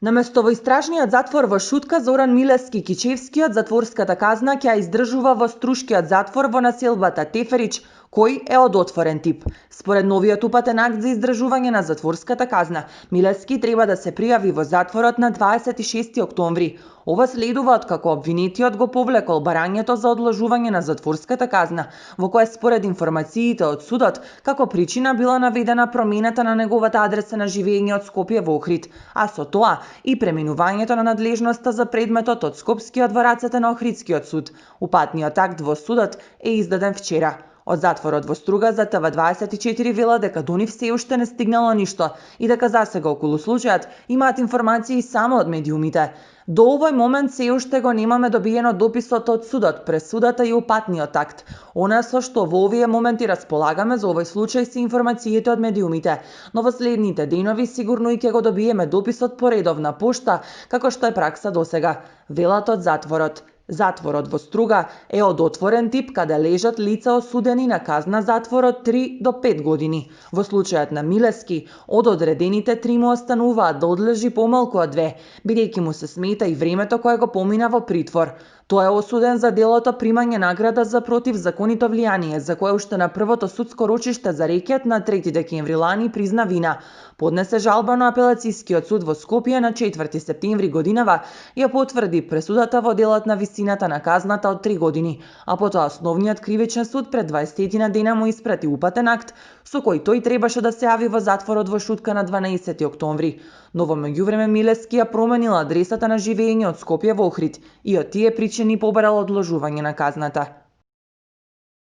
Наместо во истражниот затвор во Шутка, Зоран Милевски Кичевскиот затворската казна ќе ја издржува во Струшкиот затвор во населбата Теферич, кој е од отворен тип. Според новиот упатен акт за издржување на затворската казна, Милевски треба да се пријави во затворот на 26 октомври. Ова следува откако обвинетиот го повлекол барањето за одложување на затворската казна, во која според информациите од судот, како причина била наведена промената на неговата адреса на живење од Скопје во Охрид, а со тоа и преминувањето на надлежноста за предметот од Скопскиот во рацете на Охридскиот суд. Упатниот акт во судот е издаден вчера. Од затворот во Струга за ТВ24 вела дека до нив се уште не стигнало ништо и дека засега околу случајот имаат информации само од медиумите. До овој момент се уште го немаме добиено дописот од судот, пресудата и упатниот акт. Она со што во овие моменти располагаме за овој случај се информациите од медиумите, но во следните денови сигурно и ќе го добиеме дописот по редовна пошта, како што е пракса досега, велат од затворот. Затворот во Струга е од отворен тип каде лежат лица осудени на казна затвор од 3 до 5 години. Во случајот на Милевски, од одредените 3 му остануваат да одлежи помалку од 2, бидејќи му се смета и времето кое го помина во притвор. Тој е осуден за делото примање награда за противзаконито влијание, за кое уште на првото судско рочиште за рекет на 3 декември лани призна вина. Поднесе жалба на Апелацискиот суд во Скопје на 4 септември годинава ја потврди пресудата во делот на висината на казната од 3 години, а потоа Основниот кривичен суд пред 20 дена му испрати упатен акт со кој тој требаше да се јави во затворот во Шутка на 12 октомври. Но во меѓувреме Милевски ја променил адресата на живење од Скопје во Охрид и од тие причини побарал одложување на казната.